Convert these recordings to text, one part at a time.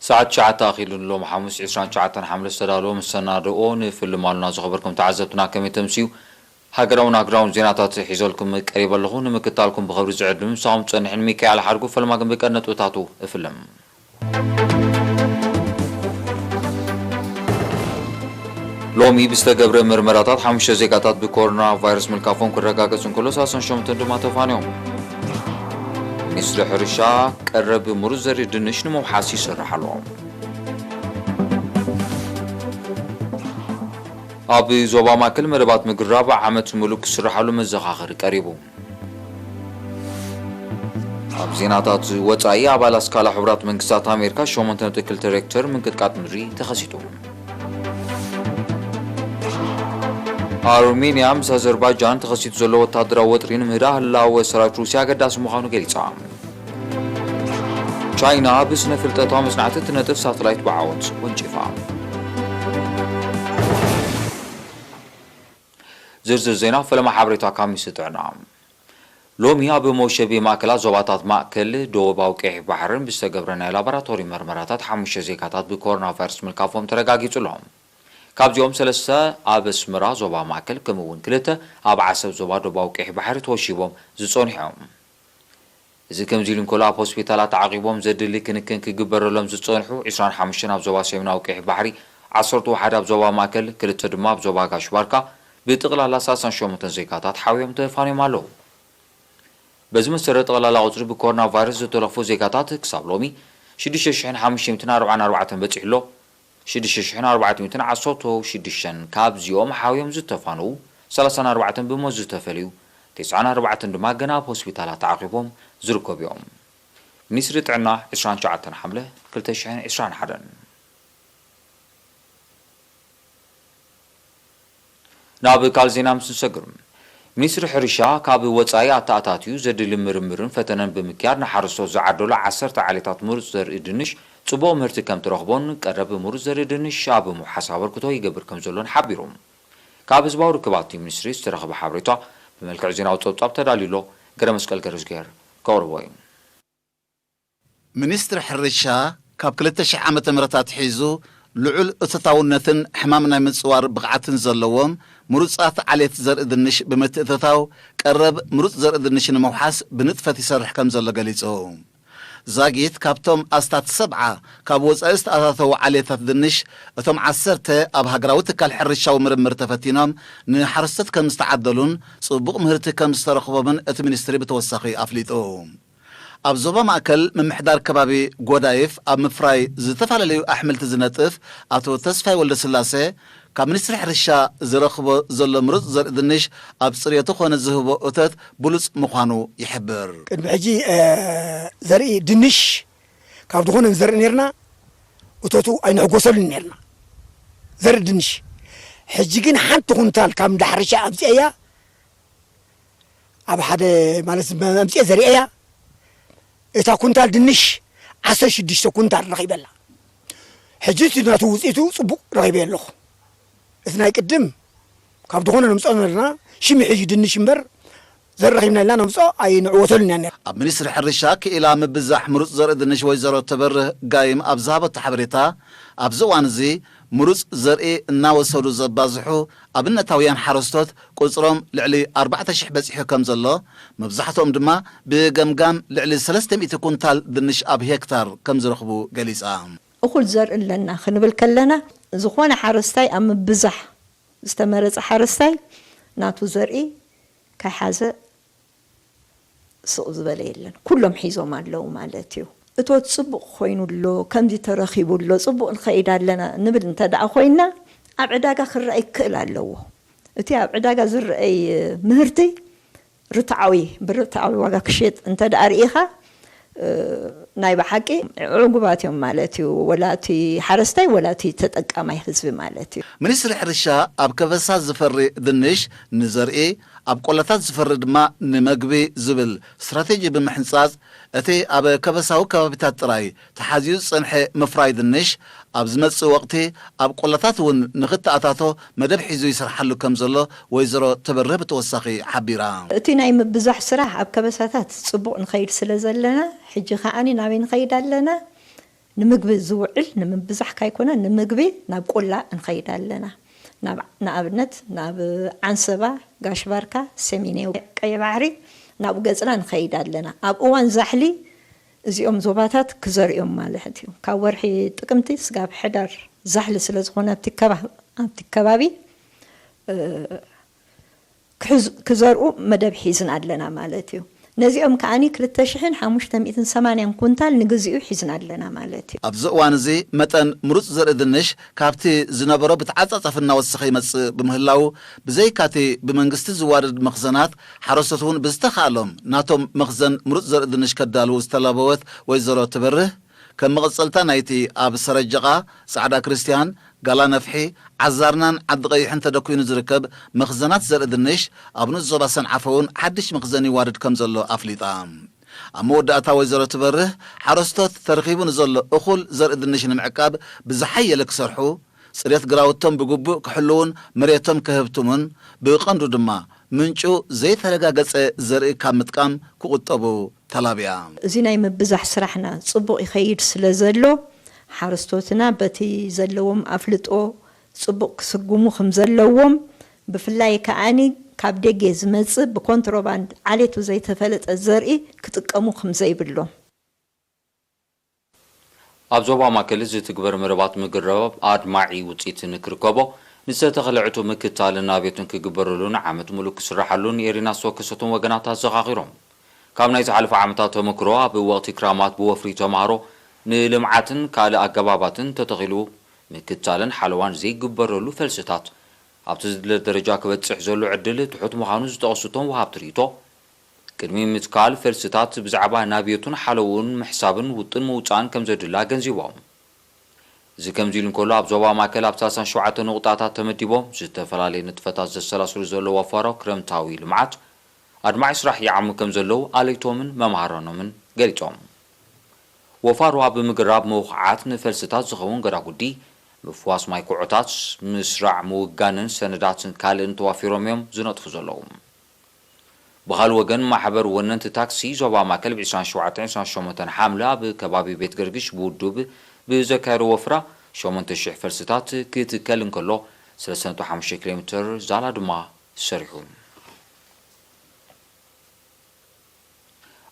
ሰዓት ትሽዓተ ኣኺሉ ንሎም ሓሙስ ዕስራን ትሽዓተን ሓምለ ዝተዳለወ መሰናድኦ ንፍልም ኣሉና። ዝኸበርኩም ተዓዘብትና ከመይ ተምስዩ? ሃገራውን ሃገራውን ዜናታት ሒዘልኩም ቀሪበ ኣለኹ። ንምክታልኩም ብኽብሪ ዝዕድም ምሳኹም ጸኒሕን ሚካኤል ሓድጉ። ፈለማ ግን ብቀንዲ ነጥብታቱ እፍልም። ሎሚ ብዝተገብረ ምርመራታት ሓሙሽተ ዜጋታት ብኮሮና ቫይረስ ምልካፎም ክረጋገጽ እንከሎ፣ ሰላሳን ሸሞንተን ድማ ተፋንዮም። ሚኒስትሪ ሕርሻ ቀረብ ምሩጽ ዘርኢ ድንሽ ንምውሓስ ይሰርሕ ኣሎ። ኣብ ዞባ ማእከል መደባት ምግራብ ዓመት ምሉእ ክስርሓሉ መዘኻኸሪ ቀሪቡ። ኣብ ዜናታት ወጻኢ፣ ኣብ ኣላስካላ ሕቡራት መንግስታት ኣሜሪካ ሸሞንተ ነጥቢ ክልተ ሬክተር ምንቅጥቃጥ ምድሪ ተኸሲቱ። ኣርሜንያ ምስ ኣዘርባይጃን ተኸሲቱ ዘሎ ወታደራዊ ወጥሪ ንምህዳእ ህላወ ሰራዊት ሩስያ ኣገዳሲ ምዃኑ ገሊጻ። ቻይና ብስነ ፍልጠታዊ መጽናዕቲ እትነጥፍ ሳተላይት ብዓወት ወንጪፋ። ዝርዝር ዜና ፈለማ ሓበሬታ ካብ ሚኒስትሪ ጥዕና። ሎሚ ኣብ መውሸቢ ማእከላት ዞባታት ማእከል ደቡባዊ ቀይሕ ባሕርን ብዝተገብረ ናይ ላቦራቶሪ መርመራታት ሓሙሽተ ዜጋታት ብኮሮና ቫይረስ ምልካፎም ተረጋጊጹ ኣሎ። ካብዚኦም ሰለስተ ኣብ ኣስመራ ዞባ ማእከል፣ ከምኡ እውን ክልተ ኣብ ዓሰብ ዞባ ደቡባዊ ቀይሕ ባሕሪ ተወሺቦም ዝጸንሑ እዮም። እዚ ከምዚ ኢሉ እንከሎ፣ ኣብ ሆስፒታላት ተዓቂቦም ዘድሊ ክንክን ክግበረሎም ዝጸንሑ ዕስራን ሓሙሽተን ኣብ ዞባ ሰሜናዊ ቀይሕ ባሕሪ፣ ዓሰርተ ሓደ ኣብ ዞባ ማእከል፣ ክልተ ድማ ኣብ ዞባ ጋሽ ባርካ፣ ብጥቕላላ ሰላሳን ሸሞንተን ዜጋታት ሓውዮም ተፋንዮም ኣለዉ። በዚ መሰረት፣ ጠቕላላ ቁጽሪ ብኮሮና ቫይረስ ዝተለኽፉ ዜጋታት ክሳብ ሎሚ ሽዱሽተ ሽሕን ሓሙሽተ ሚእትን ኣርባዓን ኣርባዕተን በጺሑ ኣሎ። ሽዱሽተ ሽሕን ኣርባዕተ ሚእትን ዓሰርተ ሽዱሽተን ካብዚኦም ሓውዮም ዝተፋነዉ፣ ሰላሳን ኣርባዕተን ብሞት ዝተፈልዩ፣ ተስዓን ኣርባዕተን ድማ ገና ኣብ ሆስፒታላት ተዓቂቦም ዝርከቡ እዮም። ሚኒስትሪ ጥዕና፣ ዕስራን ትሽዓተን ሓምለ ክልተ ሽሕን ዕስራን ሓደን። ናብ ካልእ ዜና ምስ ንሰግር፣ ሚኒስትሪ ሕርሻ ካብ ወጻኢ ኣተኣታትዩ ዘድሊ ምርምርን ፈተነን ብምክያድ ንሓረስቶት ዝዓደሎ ዓሰርተ ዓሌታት ምሩጽ ዘርኢ ድንሽ ጽቡቕ ምህርቲ ከም ትረኽቦን ቀረብ ምሩጽ ዘርኢ ድንሽ ኣብ ምውሓስ ኣበርክቶ ይገብር ከም ዘሎን ሓቢሩ። ካብ ህዝባዊ ርክባት ሚኒስትሪ ዝተረኸበ ሓበሬታ ብመልክዕ ዜናዊ ጸብጻብ ተዳልዩ ኣሎ። ገረ መስቀል ገረዝግሄር ከቕርቦ እዩ። ሚኒስትሪ ሕርሻ ካብ ክልተ ሽሕ ዓመተ ምህረት ኣትሒዙ ልዑል እቶታውነትን ሕማም ናይ ምጽዋር ብቕዓትን ዘለዎም ምሩጻት ዓሌት ዘርኢ ድንሽ ብምትእትታው ቀረብ ምሩጽ ዘርኢ ድንሽ ንምውሓስ ብንጥፈት ይሰርሕ ከም ዘሎ ገሊጹ። ዛጊት ካብቶም ኣስታት ሰብዓ ካብ ወጻኢ ዝተኣታተዉ ዓሌታት ድንሽ እቶም ዓሰርተ ኣብ ሃገራዊ ትካል ሕርሻዊ ምርምር ተፈቲኖም ንሓረስቶት ከም ዝተዓደሉን ጽቡቕ ምህርቲ ከም ዝተረኽቦምን እቲ ሚኒስትሪ ብተወሳኺ ኣፍሊጡ። ኣብ ዞባ ማእከል ምምሕዳር ከባቢ ጎዳይፍ ኣብ ምፍራይ ዝተፈላለዩ ኣሕምልቲ ዝነጥፍ ኣቶ ተስፋይ ወልደስላሴ፣ ካብ ሚኒስትሪ ሕርሻ ዝረኽቦ ዘሎ ምሩጽ ዘርኢ ድንሽ ኣብ ጽሬቱ ኾነ ዝህቦ እቶት ብሉጽ ምዃኑ ይሕብር። ቅድሚ ሕጂ፣ እ፣ ዘርኢ ድንሽ ካብ ዝኾነ ንዘርኢ ነርና፣ እቶቱ ኣይንሕጎሰሉን ነርና። ዘርኢ ድንሽ ሕጂ ግን ሓንቲ ኩንታል ካብ እንዳ ሕርሻ ኣምፅኤያ፣ ኣብ ሓደ ማለት ኣምፅኤ ዘሪኤያ፣ እታ ኩንታል ድንሽ ዓሰርተ ሽዱሽተ ኩንታል ረኺበላ። ሕጂ እቲ ናቱ ውፅኢቱ ፅቡቕ ረኺበ ኣለኹ። እቲ ናይ ቅድም ካብ ዝኾነ ነምፅኦ ነበርና፣ ሽም ሕጂ ድንሽ እምበር ዘረኺብና ኢልና ነምፅኦ ኣይንዕወተሉን ኢና ነር። ኣብ ሚኒስትሪ ሕርሻ ክኢላ ምብዛሕ ምሩፅ ዘርኢ ድንሽ ወይዘሮ ተበርህ ጋይም ኣብ ዝሃበቶ ሓበሬታ፣ ኣብዚ እዋን እዚ ምሩፅ ዘርኢ እናወሰዱ ዘባዝሑ ኣብነታውያን ሓረስቶት ቁጽሮም ልዕሊ ኣርባዕተ ሽሕ በጺሑ ከም ዘሎ፣ መብዛሕትኦም ድማ ብገምጋም ልዕሊ ሰለስተ ሚእቲ ኩንታል ድንሽ ኣብ ሄክታር ከም ዝረኽቡ ገሊጻ። እኹል ዘርኢ ኣለና ክንብል ከለና፣ ዝኾነ ሓረስታይ ኣብ ምብዛሕ ዝተመረጸ ሓረስታይ ናቱ ዘርኢ ከይሓዘ ስቕ ዝበለ የለን። ኩሎም ሒዞም ኣለዉ ማለት እዩ። እቶት ጽቡቕ ኮይኑ ኣሎ፣ ከምዚ ተረኺቡ ኣሎ፣ ጽቡቕ ንኸይድ ኣለና ንብል እንተ ደኣ ኮይንና፣ ኣብ ዕዳጋ ክረኣይ ክኽእል ኣለዎ። እቲ ኣብ ዕዳጋ ዝረኣይ ምህርቲ ርትዓዊ፣ ብርትዓዊ ዋጋ ክሸጥ እንተ ደኣ ርኢኻ፣ እ፣ ናይ ብሓቂ ዕጉባት እዮም ማለት እዩ። ወላ እቲ ሓረስታይ፣ ወላ እቲ ተጠቃማይ ህዝቢ ማለት እዩ። ሚኒስትሪ ሕርሻ ኣብ ከበሳ ዝፈሪ ድንሽ ንዘርኢ፣ ኣብ ቆላታት ዝፈሪ ድማ ንመግቢ ዝብል ስትራቴጂ ብምሕንጻጽ፣ እቲ ኣብ ከበሳዊ ከባቢታት ጥራይ ተሓዚኡ ዝጸንሐ ምፍራይ ድንሽ፣ ኣብ ዝመጽእ ወቕቲ ኣብ ቆላታት እውን ንኽተኣታቶ መደብ ሒዙ ይሰርሓሉ ከም ዘሎ ወይዘሮ ተበርህ ብተወሳኺ ሓቢራ። እቲ ናይ ምብዛሕ ስራሕ ኣብ ከበሳታት ጽቡቕ ንኸይድ ስለ ዘለና፣ ሕጂ ከዓኒ ናበይ ንኸይድ ኣለና? ንምግቢ ዝውዕል ንምብዛሕ ካይኮነ ንምግቢ ናብ ቆላ እንኸይድ ኣለና። ናብ ንኣብነት ናብ ዓንሰባ፣ ጋሽ ባርካ፣ ሰሜናዊ ቀይ ባሕሪ ናብ ገጽና ንኸይድ ኣለና። ኣብ እዋን ዛሕሊ እዚኦም ዞባታት ክዘርእዮም ማለት እዩ። ካብ ወርሒ ጥቅምቲ ስጋብ ሕዳር ዛሕሊ ስለ ዝኾነ ኣብቲ ከባ- ኣብቲ ከባቢ ክሕዝ- ክዘርኡ መደብ ሒዝና ኣለና ማለት እዩ። ነዚኦም ከዓኒ ክልተ ሽሕን ሓሙሽተ ሚእትን ሰማንያን ኩንታል ንግዚኡ ሒዝና ኣለና ማለት እዩ። ኣብዚ እዋን እዚ መጠን ምሩፅ ዘርኢ ድንሽ ካብቲ ዝነበሮ ብተዓፃፃፊ እናወሰኸ ይመፅእ ብምህላው ብዘይካቲ ብመንግስቲ ዝዋደድ መኽዘናት ሓረስቶት እውን ብዝተኻእሎም ናቶም መኽዘን ምሩፅ ዘርኢ ድንሽ ከዳልዉ ዝተላበወት ወይዘሮ ትበርህ ከም መቐፀልታ ናይቲ ኣብ ሰረጀቓ፣ ፃዕዳ ክርስትያን፣ ጋላ ነፍሒ፣ ዓዛርናን ዓዲ ቀይሕን ተደኲኑ ዝርከብ መኽዘናት ዘርኢ ድንሽ ኣብ ንኡስ ዞባ ሰንዓፈ እውን ሓድሽ መኽዘን ይዋደድ ከም ዘሎ ኣፍሊጣ። ኣብ መወዳእታ ወይዘሮ ትበርህ ሓረስቶት ተረኺቡ ንዘሎ እኹል ዘርኢ ድንሽ ንምዕቃብ ብዝሓየለ ክሰርሑ፣ ፅሬት ግራውቶም ብግቡእ ክሕልዉን መሬቶም ከህብትሙን ብቐንዱ ድማ ምንጩ ዘይተረጋገፀ ዘርኢ ካብ ምጥቃም ክቑጠቡ ተላብያ። እዚ ናይ ምብዛሕ ስራሕና ጽቡቕ ይኸይድ ስለ ዘሎ ሓረስቶትና በቲ ዘለዎም ኣፍልጦ ጽቡቕ ክስጉሙ ከም ዘለዎም ብፍላይ ከኣኒ ካብ ደገ ዝመጽእ ብኮንትሮባንድ ዓሌቱ ዘይተፈለጠ ዘርኢ ክጥቀሙ ከም ዘይብሎም። ኣብ ዞባ ማእከል ዝትግበር መደባት ምግራብ ኣድማዒ ውጽኢት ንክርከቦ ንዝተተኽለ ዕቱብ ምክታልን ኣብዮትን ክግበረሉ ንዓመት ሙሉእ ክስረሓሉ ንኤሪና ዝተወከሰቶም ወገናት ኣዘኻኺሮም። ካብ ናይ ዝሓለፈ ዓመታት ተመክሮ ኣብ ወቕቲ ክራማት ብወፍሪ ተምሃሮ ንልምዓትን ካልእ ኣገባባትን ተተኺሉ ምክታልን ሓለዋን ዘይግበረሉ ፈልስታት ኣብቲ ዝድለ ደረጃ ክበጽሕ ዘሎ ዕድል ትሑት ምዃኑ ዝጠቐሱ እቶም ወሃብቲ ርእይቶ፣ ቅድሚ ምትካል ፈልስታት ብዛዕባ ናብዮቱን ሓለውኡን ምሕሳብን ውጥን ምውጻእን ከምዘድሊ ኣገንዚቦም። እዚ ከምዚ ኢሉ እንከሎ ኣብ ዞባ ማእከል ኣብ ሰላሳን ሸውዓተን ነቑጣታት ተመዲቦም ዝተፈላለየ ንጥፈታት ዘሰላስሉ ዘለዉ ኣፋሮ ክረምታዊ ልምዓት ኣድማዒ ስራሕ ይዓሙ ከምዘለዉ ኣለይቶምን መምሃራኖምን ገሊጾም። ወፋሮ ኣብ ምግራብ መውቕዓት ንፈልስታት ዝኸውን ገዳጉዲ፣ ምፍዋስ ማይ ኩዖታት፣ ምስራዕ ምውጋንን ሰነዳትን ካልእን ተዋፊሮም እዮም ዝነጥፉ ዘለዉ። ብኻልእ ወገን ማሕበር ወነንቲ ታክሲ ዞባ ማእከል ብ ዕስራን ሸውዓተን ዕስራን ሸሞንተን ሓምለ ኣብ ከባቢ ቤት ገርግሽ ብውዱብ ብዘካየዶ ወፍራ ሸሞንተ ሽሕ ፈልስታት ክትከል እንከሎ ሰለስተ ነጥቢ ሓሙሽተ ኪሎ ሜትር ዛላ ድማ ሰሪሑ።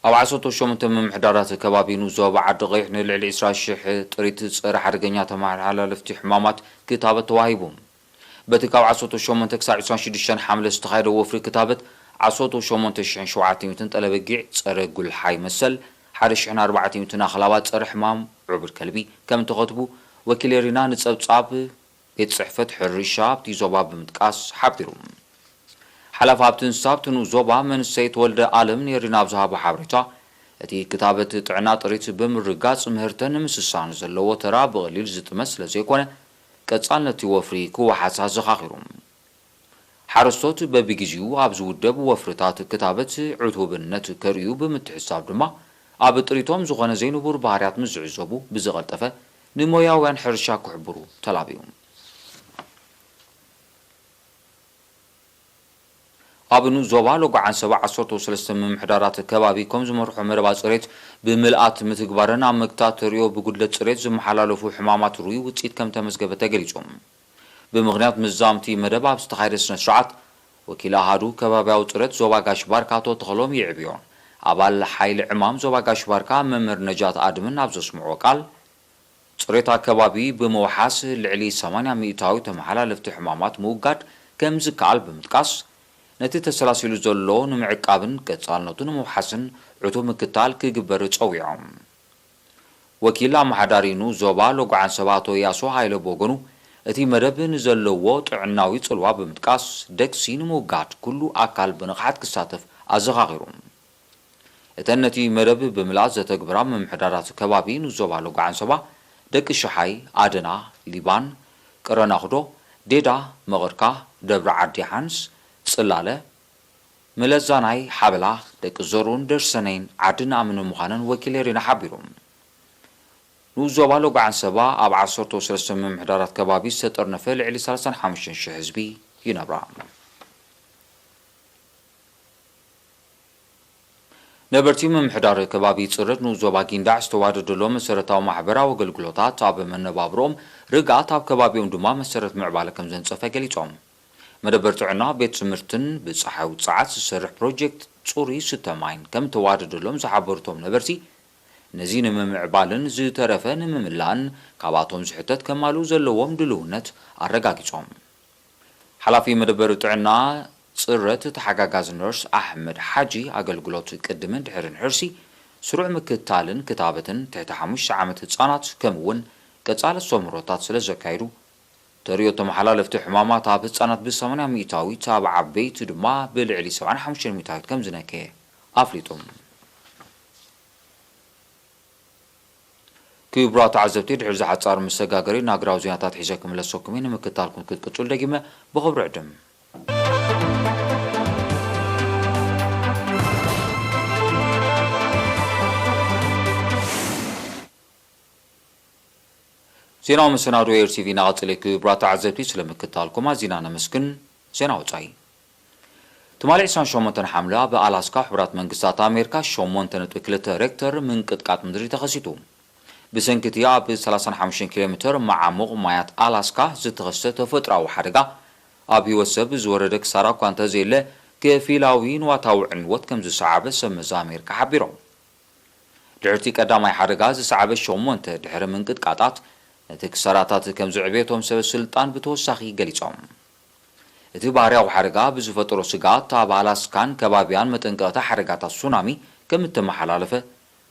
ኣብ ዓሰርተ ሸሞንተ ምምሕዳራት ከባቢ ንኡስ ዞባ ዓዲ ቀይሕ ንልዕሊ ዕስራ ሽሕ ጥሪት ጸረ ሓደገኛ ተመሓላለፍቲ ሕማማት ክታበት ተዋሂቡ። በቲ ካብ ዓሰርተ ሸሞንተ ክሳብ ዕስራን ሽዱሽተን ሓምለ ዝተኻየደ ወፍሪ ክታበት ዓሰርተ ሸሞንተ ሽሕን ሸውዓተ ሚእትን ጠለበጊዕ ጸረ ጉልሓይ መሰል፣ ሓደ ሽሕን ኣርባዕተ ሚእትን ኣኽላባት ጸረ ሕማም ዕቡድ ከልቢ ከም እተኸትቡ ወኪል ኤሪና ንጸብጻብ ቤት ጽሕፈት ሕርሻ ኣብቲ ዞባ ብምጥቃስ ሓቢሩ። ሓላፊ ሃብቲ እንስሳ ኣብቲ ንኡስ ዞባ መንሰይ ተወልደ ኣለም ንኤሪና ኣብ ዝሃቦ ሓበሬታ፣ እቲ ክታበት ጥዕና ጥሪት ብምርጋጽ ምህርተን ንምስሳን ዘለዎ ተራ ብቐሊል ዝጥመት ስለ ዘይኮነ፣ ቀጻልነቲ ወፍሪ ክወሓስ ኣዘኻኺሩ። ሓረስቶት በብግዜኡ ኣብ ዝውደብ ወፍርታት ክታበት ዕቱብነት ከርእዩ ብምትሕስሳብ ድማ፣ ኣብ ጥሪቶም ዝኾነ ዘይንቡር ባህርያት ምስ ዝዕዘቡ ብዝቐልጠፈ ንሞያውያን ሕርሻ ክሕብሩ ተላብዩ። ኣብ ንኡስ ዞባ ሎጎ ዓንሰባ ዓሰርተ ሰለስተ ምምሕዳራት ከባቢ ከም ዝመርሖ መደባት ጽሬት ብምልኣት ምትግባረን ኣብ መግታት ተርእዮ ብጉድለት ጽሬት ዝመሓላለፉ ሕማማት ርኡይ ውጽኢት ከም ተመዝገበ ተገሊጹ። ብምኽንያት ምዛምቲ መደብ ኣብ ዝተኻየደ ስነ ስርዓት ወኪል ኣሃዱ ከባብያዊ ጽሬት ዞባ ጋሽ ባርካ ኣቶ ተኽሎም ይዕብዮ ኣባል ሓይሊ ዕማም ዞባ ጋሽ ባርካ መምህር ነጃት ኣድምን ኣብ ዘስምዕዎ ቃል ጽሬት ኣከባቢ ብምውሓስ ልዕሊ ሰማንያ ሚእታዊ ተመሓላለፍቲ ሕማማት ምውጋድ ከም ዝከኣል ብምጥቃስ፣ ነቲ ተሰላሲሉ ዘሎ ንምዕቃብን ቀጻልነቱ ንምውሓስን ዕቱብ ምክትታል ክግበር ጸዊዖም። ወኪል ኣመሓዳሪ ንኡስ ዞባ ሎጎ ዓንሰባ ኣቶ ያሶ ሃይለ ብወገኑ፣ እቲ መደብ ንዘለዎ ጥዕናዊ ጽልዋ ብምጥቃስ፣ ደግሲ ንምውጋድ ኩሉ ኣካል ብንቕሓት ክሳተፍ ኣዘኻኺሩ። እተን ነቲ መደብ ብምልኣት ዘተግብራ ምምሕዳራት ከባቢ ንዞባ ሎጎ ዓንሰባ፣ ደቂ ሽሓይ፣ ኣደና፣ ሊባን፣ ቅረናኹዶ፣ ዴዳ፣ መቐርካ፣ ደብረ ዓዲ ሓንስ፣ ጽላለ፣ መለዛናይ፣ ሓበላ፣ ደቂ ዘርኡን ደርሰነይን ዓዲ ናእምኒ ምዃነን ወኪል ኤሪና ሓቢሩ። ንኡስ ዞባ ሎጎ ዓንሰባ ኣብ ዓሰርተ ሰለስተ ምምሕዳራት ከባቢ ዝተጠርነፈ ልዕሊ ሰላሳን ሓሙሽተን ሽሕ ህዝቢ ይነብራ። ነበርቲ ምምሕዳር ከባቢ ጽረት ንኡስ ዞባ ጊንዳዕ ዝተዋደደሎም መሰረታዊ ማሕበራዊ ኣገልግሎታት ኣብ መነባብሮኦም ርግኣት፣ ኣብ ከባቢኦም ድማ መሰረት ምዕባለ ከም ዘንጸፈ ገሊጾም። መደበር ጥዕና፣ ቤት ትምህርትን ብጸሓይ ውጽዓት ዝሰርሕ ፕሮጀክት ጽሩይ ስተ ማይን ከም ተዋደደሎም ዝሓበሩ እቶም ነበርቲ፣ ነዚ ንምምዕባልን ዝተረፈ ንምምላእን ካብኣቶም ዝሕተት ከማልኡ ዘለዎም ድልውነት ኣረጋጊጾም። ሓላፊ መደበር ጥዕና ጽረት ተሓጋጋዚ ነርስ ኣሕመድ ሓጂ፣ ኣገልግሎት ቅድምን ድሕርን ሕርሲ፣ ስሩዕ ምክትታልን ክታበትን ትሕቲ ሓሙሽተ ዓመት ህጻናት፣ ከምኡ እውን ቀጻሊ ኣስተምህሮታት ስለ ዘካይዱ፣ ተርእዮ ተመሓላለፍቲ ሕማማት ኣብ ህጻናት ብ ሰማንያ ሚእታዊት፣ ኣብ ዓበይቲ ድማ ብልዕሊ ሰብዓን ሓሙሽተን ሚእታዊት ከም ዝነከየ ኣፍሊጡ። ክቡራት ተዓዘብቲ፣ ድሕሪ እዚ ሓጻር መሰጋገሪ ናግራዊ ዜናታት ሒዘ ክምለሰኩም እየ። ንምክትታልኩም ክትቅጽሉ ደጊመ ብኽብሪ ዕድም። ዜናዊ መሰናድኦ ኤር ቲቪ እናቐጸለ እዩ። ክቡራት ተዓዘብቲ፣ ስለ ምክትታልኩም ኣዚና ነመስግን። ዜና ወጻኢ። ትማሊ ዕስራን ሸሞንተን ሓምለ ኣብ ኣላስካ፣ ሕቡራት መንግስታት ኣሜሪካ ሸሞንተ ነጥቢ ክልተ ሬክተር ምንቅጥቃጥ ምድሪ ተኸሲቱ። ብሰንኪ እቲ ኣብ ሰላሳን ሓሙሽተን ኪሎ ሜተር መዓሙቕ ማያት ኣላስካ ዝተኸስተ ተፈጥሮኣዊ ሓደጋ፣ ኣብ ህይወት ሰብ ዝወረደ ክሳራ እኳ እንተዘየለ፣ ከፊላዊ ንዋታዊ ዕንወት ከም ዝሰዓበ ሰብ መዚ ኣሜሪካ ሓቢሮም። ድሕርቲ ቀዳማይ ሓደጋ ዝሰዓበ ሸሞንተ ድሕሪ ምንቅጥቃጣት፣ ነቲ ክሳራታት ከም ዝዕበየ እቶም ሰበ ስልጣን ብተወሳኺ ገሊጾም። እቲ ባህርያዊ ሓደጋ ብዝፈጠሮ ስግኣት፣ ኣብ ኣላስካን ከባቢያን መጠንቀቕታ ሓደጋታት ሱናሚ ከም እተመሓላለፈ፣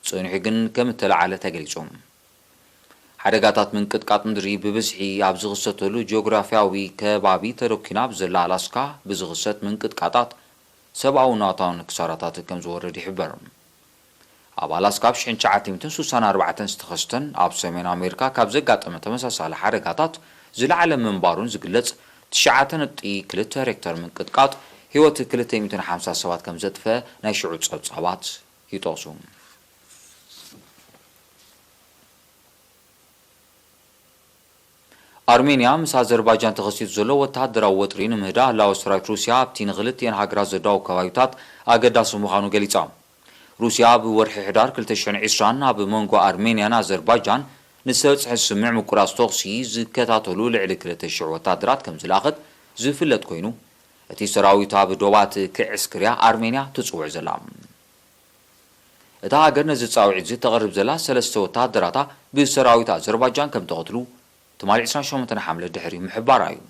ጸኒሑ ግን ከም እተለዓለ ተገሊጹ። ሓደጋታት ምንቅጥቃጥ ምድሪ ብብዝሒ ኣብ ዝኽሰተሉ ጂኦግራፍያዊ ከባቢ ተደኲና ኣብ ዘላ ኣላስካ፣ ብዝኽሰት ምንቅጥቃጣት ሰብኣውን ንዋታውን ክሳራታት ከም ዝወርድ ይሕበር። ኣብ ኣላስካ ኣብ ሽሕን ትሽዓተ ሚእትን ስሳን ኣርባዕተን ዝተኸስተን ኣብ ሰሜን ኣሜሪካ ካብ ዘጋጠመ ተመሳሳሊ ሓደጋታት ዝለዓለ ምንባሩን ዝግለጽ ትሽዓተ ነጥቢ ክልተ ሬክተር ምንቅጥቃጥ ህይወት ክልተ ሚእትን ሓምሳ ሰባት ከም ዘጥፈ ናይ ሽዑ ጸብጻባት ይጠቕሱ። ኣርሜንያ ምስ ኣዘርባጃን ተኸሲቱ ዘሎ ወተሃደራዊ ወጥሪ ንምህዳእ ህላወ ሰራዊት ሩስያ ኣብቲ ንኽልቲኤን ሃገራት ዘዳውብ ከባቢታት ኣገዳሲ ምዃኑ ገሊጻ። ሩስያ ኣብ ወርሒ ሕዳር ክልተ ሽሕን ዕስራን ኣብ መንጎ ኣርሜንያን ኣዘርባጃን ንዝተበጽሐ ስምምዕ ምቁራጽ ተኹሲ ዝከታተሉ ልዕሊ ክልተ ሽሕ ወተሃደራት ከም ዝለኣኸት ዝፍለጥ ኮይኑ፣ እቲ ሰራዊት ኣብ ዶባት ክዕስክር እያ ኣርሜንያ ትጽውዕ ዘላ። እታ ሃገር ነዚ ጻውዒት እዚ ተቕርብ ዘላ ሰለስተ ወተሃደራታ ብሰራዊት ኣዘርባጃን ከም ተቐትሉ ትማሊ ዕስራን ሸሞንተን ሓምለ ድሕሪ ምሕባራ እዩ።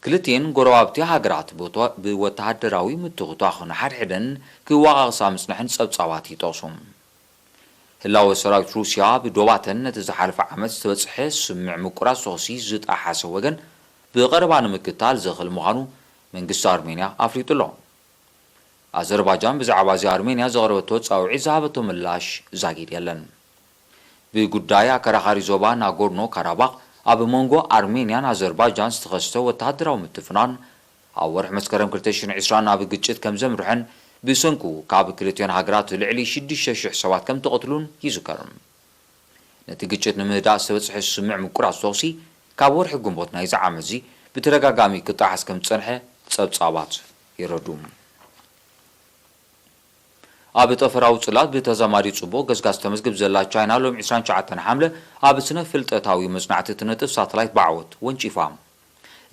ክልቲኤን ጎረባብቲ ሃገራት ብወተ-፣ ብወተሃደራዊ ምትኹቷኽ ንሓድሕደን ክወቓቕሳ ምጽንሐን ጸብጻባት ይጠቕሱ። ህላወ ሰራዊት ሩስያ ብዶባተን ነቲ ዝሓለፈ ዓመት ዝተበጽሐ ስምምዕ ምቁራጽ ተኹሲ ዝጠሓሰ ወገን ብቐረባ ንምክታል ዘኽእል ምዃኑ መንግስቲ ኣርሜንያ ኣፍሊጡ ኣሎ። ኣዘርባጃን ብዛዕባ እዚ ኣርሜንያ ዘቕረበቶ ጻውዒት ዝሃበቶ ምላሽ ዛጊድ የለን። ብጉዳይ ኣከራኻሪ ዞባ ናጎርኖ ካራባኽ ኣብ መንጎ ኣርሜንያን ኣዘርባጃን ዝተኸስተ ወተሃደራዊ ምትፍናን ኣብ ወርሒ መስከረም ክልተ ሽሕን ዕስራን ናብ ግጭት ከም ዘምርሐን ብሰንኩ ካብ ክልቲኦን ሃገራት ልዕሊ ሽዱሽተ ሽሕ ሰባት ከም ተቐትሉን ይዝከር። ነቲ ግጭት ንምህዳእ ዝተበጽሐ ስምምዕ ምቁራጽ ተኹሲ ካብ ወርሒ ግንቦት ናይዚ ዓመት እዚ ብተደጋጋሚ ክጠሓስ ከም ዝጸንሐ ጸብጻባት የረድኡ። ኣብ ጠፈራዊ ጽላት ብተዛማዲ ጽቡቕ ገስጋስ ተመዝግብ ዘላ ቻይና ሎም ዕስራን ትሽዓተን ሓምለ ኣብ ስነ ፍልጠታዊ መጽናዕቲ ትነጥፍ ሳተላይት ብዓወት ወንጪፋ።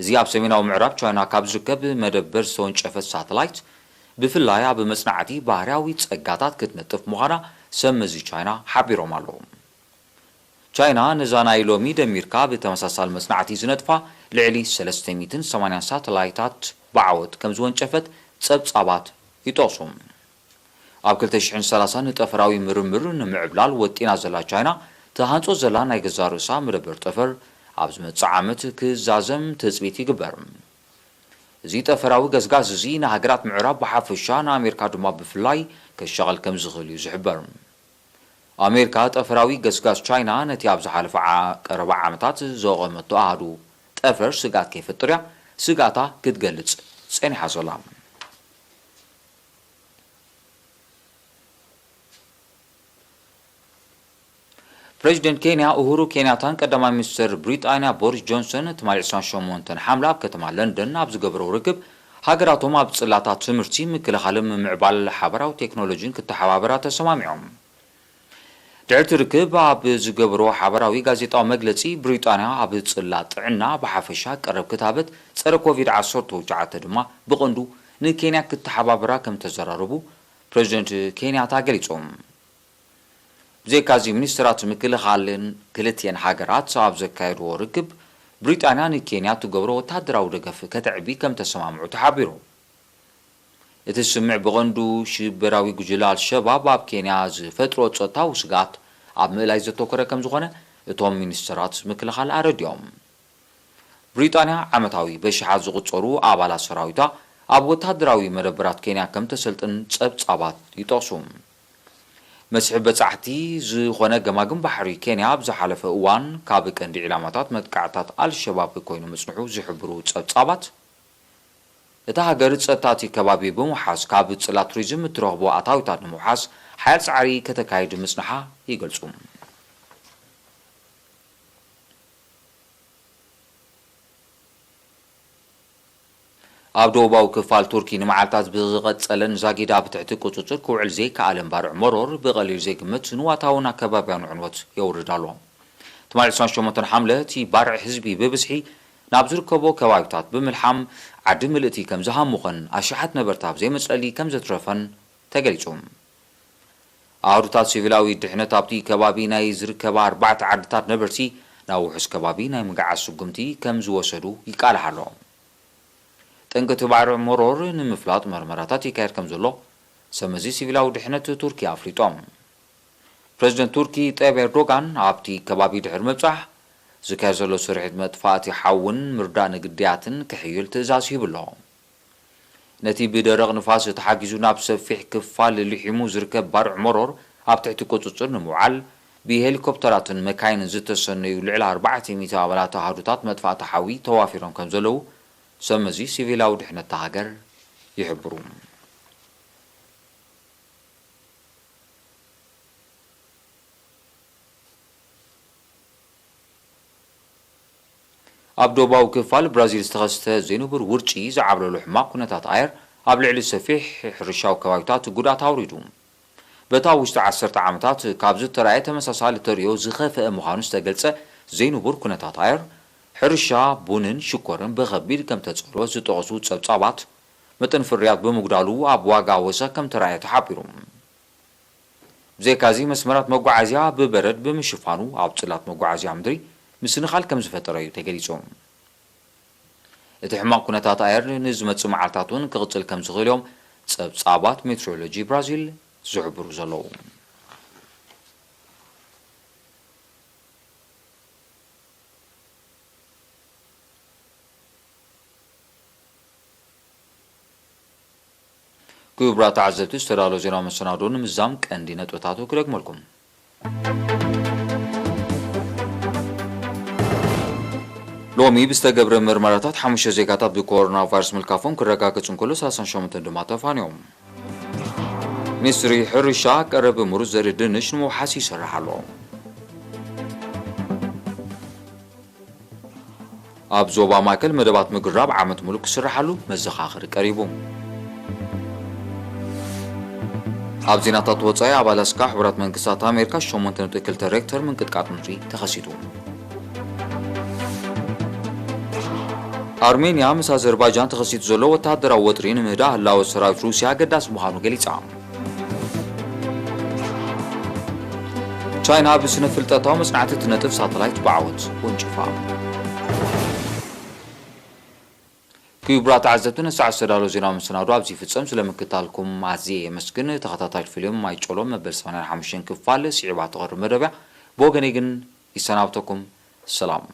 እዚ ኣብ ሰሜናዊ ምዕራብ ቻይና ካብ ዝርከብ መደበር ዝተወንጨፈት ሳተላይት፣ ብፍላይ ኣብ መጽናዕቲ ባህርያዊ ጸጋታት ክትነጥፍ ምዃና ሰብ መዚ ቻይና ሓቢሮም ኣለዉ። ቻይና ነዛ ናይ ሎሚ ደሚርካ ብተመሳሳሊ መጽናዕቲ ዝነጥፋ ልዕሊ ሰለስተ ሚእትን ሰማንያን ሳተላይታት ብዓወት ከም ዝወንጨፈት ጸብጻባት ይጠቕሱ። ኣብ ክልተ ሽሕን ሰላሳን ንጠፈራዊ ምርምር ንምዕብላል ወጢና ዘላ ቻይና፣ ትሃንጾ ዘላ ናይ ገዛእ ርእሳ መደበር ጠፈር ኣብ ዝመጽእ ዓመት ክዛዘም ትጽቢት ይግበር። እዚ ጠፈራዊ ገስጋስ እዚ ንሃገራት ምዕራብ ብሓፈሻ ንኣሜሪካ ድማ ብፍላይ ከሻቕል ከም ዝኽእል እዩ ዝሕበር። ኣሜሪካ ጠፈራዊ ገስጋስ ቻይና ነቲ ኣብ ዝሓለፈ ዓ-፣ ቀረባ ዓመታት ዘቖመቶ ኣሃዱ ጠፈር ስግኣት ከይፈጥር እያ ስግኣታ ክትገልጽ ጸኒሓ ዘላ። ፕሬዚደንት ኬንያ ኡሁሩ ኬንያታን ቀዳማይ ሚኒስትር ብሪጣንያ ቦሪስ ጆንሰን ትማሊ ዕስራን ሸሞንተን ሓምለ ኣብ ከተማ ለንደን ኣብ ዝገበረው ርክብ፣ ሃገራቶም ኣብ ጽላታት ትምህርቲ፣ ምክልኻልን ምምዕባል ሓበራዊ ቴክኖሎጂን ክተሓባበራ ተሰማሚዖም። ድሕርቲ ርክብ ኣብ ዝገበሮ ሓበራዊ ጋዜጣዊ መግለጺ፣ ብሪጣንያ ኣብ ጽላት ጥዕና ብሓፈሻ ቀረብ ክታበት ጸረ ኮቪድ ዓሰርተ ትሽዓተ ድማ ብቐንዱ ንኬንያ ክተሓባበራ ከም ተዘራረቡ ፕረዚደንት ኬንያታ ገሊጾም። ብዘይካዚ፣ ሚኒስትራት ምክልኻልን ክልቲኤን ሃገራት ኣብ ዘካየድዎ ርክብ፣ ብሪጣንያ ንኬንያ ትገብሮ ወታደራዊ ደገፍ ከተዕቢ ከም ተሰማምዑ ተሓቢሩ። እቲ ስምምዕ ብቐንዱ ሽበራዊ ጉጅለ ኣልሸባብ ኣብ ኬንያ ዝፈጥሮ ጸጥታዊ ስግኣት ኣብ ምእላይ ዘተኮረ ከም ዝኾነ እቶም ሚኒስትራት ምክልኻል ኣረዲኦም። ብሪጣንያ ዓመታዊ በሽሓት ዝቑጸሩ ኣባላት ሰራዊታ ኣብ ወታደራዊ መደበራት ኬንያ ከም ተሰልጥን ጸብጻባት ይጠቕሱ። መስሕብ በጻሕቲ ዝኾነ ገማግም ባሕሪ ኬንያ ኣብ ዝሓለፈ እዋን ካብ ቀንዲ ዒላማታት መጥቃዕታት ኣልሸባብ ኮይኑ ምጽንሑ ዝሕብሩ ጸብጻባት፣ እታ ሃገር ጸጥታ እቲ ከባቢ ብምውሓስ ካብ ጽላት ቱሪዝም እትረኽቦ ኣታዊታት ንምውሓስ ሓያል ጻዕሪ ከተካይድ ምጽንሓ ይገልጹ። ኣብ ደቡባዊ ክፋል ቱርኪ ንመዓልታት ብዝቐጸለን ዛጊድ ኣብ ትሕቲ ቁጽጽር ክውዕል ዘይከኣለን ባርዕ መሮር፣ ብቐሊል ዘይግመት ንዋታውን ኣከባብያውን ዕንወት የውርድ ኣሎ። ትማሊ ዕስራን ሸሞንተን ሓምለ፣ እቲ ባርዕ ህዝቢ ብብዝሒ ናብ ዝርከቦ ከባቢታት ብምልሓም፣ ዓዲ ምልእቲ ከም ዝሃሙኸን ኣሽሓት ነበርቲ ኣብ ዘይመጽለሊ ከም ዘትረፈን ተገሊጹ። ኣሃዱታት ሲቪላዊ ድሕነት ኣብቲ ከባቢ ናይ ዝርከባ ኣርባዕተ ዓድታት ነበርቲ ናብ ውሑስ ከባቢ ናይ ምግዓዝ ስጉምቲ ከም ዝወሰዱ ይቃላሕ ኣሎ። ጠንቂ እቲ ባርዕ መሮር ንምፍላጥ መርመራታት ይካየድ ከም ዘሎ ሰመዚ ሲቪላዊ ድሕነት ቱርኪ ኣፍሊጦም። ፕረዚደንት ቱርኪ ጠይብ ኤርዶጋን ኣብቲ ከባቢ ድሕሪ ምብጻሕ፣ ዝካየድ ዘሎ ስርሒት መጥፋእቲ ሓውን ምርዳእ ንግዳያትን ክሕይል ትእዛዝ ሂቡ ኣሎ። ነቲ ብደረቕ ንፋስ ተሓጊዙ ናብ ሰፊሕ ክፋል ልሒሙ ዝርከብ ባርዕ መሮር ኣብ ትሕቲ ቁጽጽር ንምውዓል፣ ብሄሊኮፕተራትን መካይንን ዝተሰነዩ ልዕሊ ኣርባዕተ ሚእቲ ኣባላት ኣሃዱታት መጥፋእቲ ሓዊ ተዋፊሮም ከም ዘለዉ ሰመዚ ሲቪላዊ ድሕነት እታ ሃገር ይሕብሩ። ኣብ ደቡባዊ ክፋል ብራዚል ዝተኸስተ ዘይንቡር ውርጪ ዝዓብለሎ ሕማቕ ኩነታት ኣየር ኣብ ልዕሊ ሰፊሕ ሕርሻዊ ከባቢታት ጉድኣት ኣውሪዱ። በታ ውሽጢ ዓሰርተ ዓመታት ካብ ዝተራእየ ተመሳሳሊ ተርእዮ ዝኸፍአ ምዃኑ ዝተገልጸ ዘይንቡር ኩነታት ኣየር፣ ሕርሻ ቡንን ሽኮርን ብኸቢድ ከም ተጸልወ ዝጠቐሱ ጸብጻባት፣ መጠን ፍርያት ብምጉዳሉ ኣብ ዋጋ ወሰኽ ከም ተራእየ ተሓቢሩ። ብዘይካዚ፣ መስመራት መጓዓዝያ ብበረድ ብምሽፋኑ፣ ኣብ ጽላት መጓዓዝያ ምድሪ ምስንኻል ከም ዝፈጠረ እዩ ተገሊጹ። እቲ ሕማቕ ኩነታት ኣየር ንዝመጽእ መዓልታት እውን ክቕጽል ከም ዝኽእል እዮም ጸብጻባት ሜትሮሎጂ ብራዚል ዝሕብሩ ዘለዉ። ክቡራት ተዓዘብቲ፣ ዝተዳለወ ዜናዊ መሰናዶ ንምዝዛም ቀንዲ ነጥብታቱ ክደግመልኩም። ሎሚ ብዝተገብረ ምርመራታት ሓሙሽተ ዜጋታት ብኮሮና ቫይረስ ምልካፎም ክረጋገጽ እንከሎ፣ ሰላሳን ሸሞንተን ድማ ተፋንዮም። ሚኒስትሪ ሕርሻ ቀረብ ምሩጽ ዘርኢ ድንሽ ንምውሓስ ይሰርሕ ኣሎ። ኣብ ዞባ ማእከል መደባት ምግራብ ዓመት ሙሉእ ክስርሓሉ መዘኻኸሪ ቀሪቡ። ኣብ ዜናታት ወጻኢ፣ ኣብ ኣላስካ ሕቡራት መንግስታት ኣሜሪካ ሸሞንተ ነጥቢ ክልተ ሬክተር ምንቅጥቃጥ ምድሪ ተኸሲቱ። ኣርሜንያ ምስ ኣዘርባይጃን ተኸሲቱ ዘሎ ወተሃደራዊ ወጥሪ ንምህዳእ ህላወ ሰራዊት ሩስያ ኣገዳሲ ምዃኑ ገሊጻ። ቻይና ብስነ ፍልጠታዊ መጽናዕቲ እትነጥፍ ሳተላይት ብዓወት ወንጭፋ። ክቡራት ተዓዘብቲ፣ ንሰዓት ዝተዳለወ ዜናዊ መሰናዶ ኣብዚ ይፍጸም። ስለ ምክታልኩም ኣዝየ የመስግን። ተኸታታሊ ፊልም ማይ ጮሎ መበል ሰማንያን ሓሙሽተን ክፋል ስዒባ ትቐርብ መደብ እያ። ብወገነይ ግን ይሰናብተኩም። ሰላም።